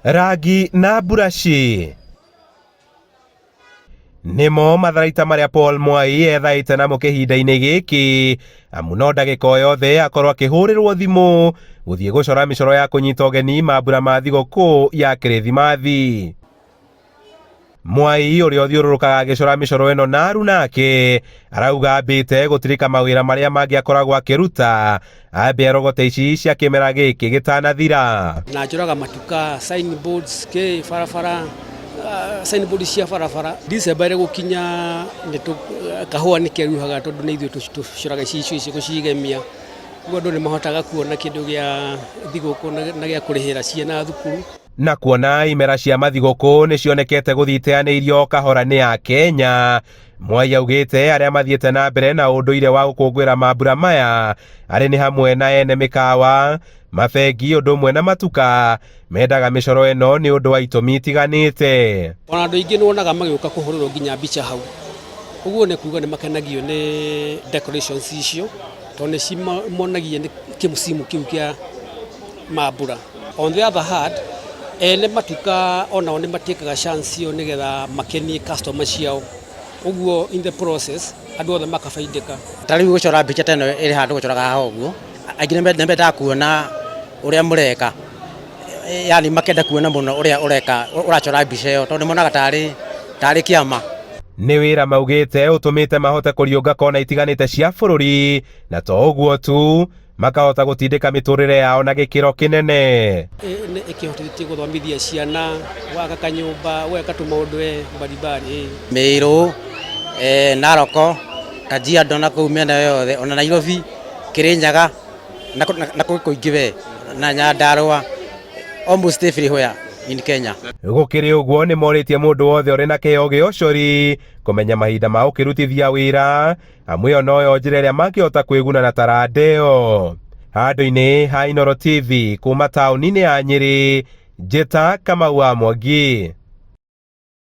Rangi na mburaci nĩmo matharaita marĩa Paul Mwai ethaĩte namo kĩhinda-inĩ gĩkĩ, amu no ndagĩka o yothe akorwo akĩhũrĩrwo thimũ gũthiĩ gũcora mĩcoro ya kũnyita ũgeni mambura ma thigũkũ ya kĩrĩthimathi. Mwai ũrĩa ũthiũrũrũkaga agĩcora mĩcoro ĩno na aruna ake arauga ambĩte gũtirika mawĩra marĩa mangĩ akoragwo akĩruta ambe arogote ici cia kĩmera gĩkĩ gĩtanathira. Na njoraga matuka, sign boards kĩ barabara, sign board cia barabara. December ĩrĩ gũkinya kahũa nĩ keruhaga tondũ nĩ ithuĩ tũcoraga icicio ici gũcigemia. Ũguo andũ nĩ mahotaga kuona kĩndũ gĩa thigũkũ na gĩa kũrĩhĩra ciana thukuru. Na kuona imera cia mathigũkũ nĩ cionekete gũthiĩ iteanĩirio kahora nĩ Akenya, Mwai augĩte arĩa mathiĩte na mbere na ũndũire wa gũkũngũĩra mambura maya arĩ nĩ hamwe na ene mĩkawa, mabengi ũndũ ũmwe na matuka mendaga mĩcoro ĩno nĩ ũndũ wa itũmi itiganĩte. Ona andũ aingĩ nĩ wonaga magĩũka kũhũrĩrwo nginya mbica hau, ũguo nĩ kuga nĩ makenagio nĩ decorations icio tondũ nĩ cimonagia nĩ kĩmsimu kĩu kĩa mambura. On the other hand, ene matuka onao nĩ matĩkaga chance ĩyo nĩgetha makenie customer ciao, ũguo in the process andũ othe makabaidĩka. Ta rĩu gũcora mbica ta ĩno ĩrĩ handũ gũcoraga haha ũguo, aingĩ nĩ mendaga kuona ũrĩa mũreka, yani makenda kuona mũno ũrĩa ũreka ũracora mbica ĩyo tondũ monaga tarĩ kĩama. Nĩ wĩra maugĩte ũtũmĩte mahote kũriũnga kona itiganĩte cia bũrũri, na to ũguo tu, makahota gũtindĩka mĩtũrĩre yao na gĩkĩro kĩnene. Nĩ ĩkĩhotithĩtie gũthomithia ciana, gwaka kanyũmba, gwĩka tũmaũndũ mbalimbali. Meru, Narok, Kajiado na kũu mĩena yothe, ona Nairobi, Kirinyaga na kũu kũingĩ we, na Nyandarua, almost everywhere in Kenya. Gũkĩrĩ ũguo nĩ morĩtie mũndũ wothe ũrĩ na kĩheo gĩa ũcori kũmenya mahinda ma gũkĩrutithia wĩra, amu ĩyo noyo njĩra ĩrĩa mangĩhota kwĩguna na taranda ĩyo. Handũ-inĩ ha Inooro TV kuma taũni-inĩ ya Nyĩrĩ, Njĩta Kamau wa Mwangi.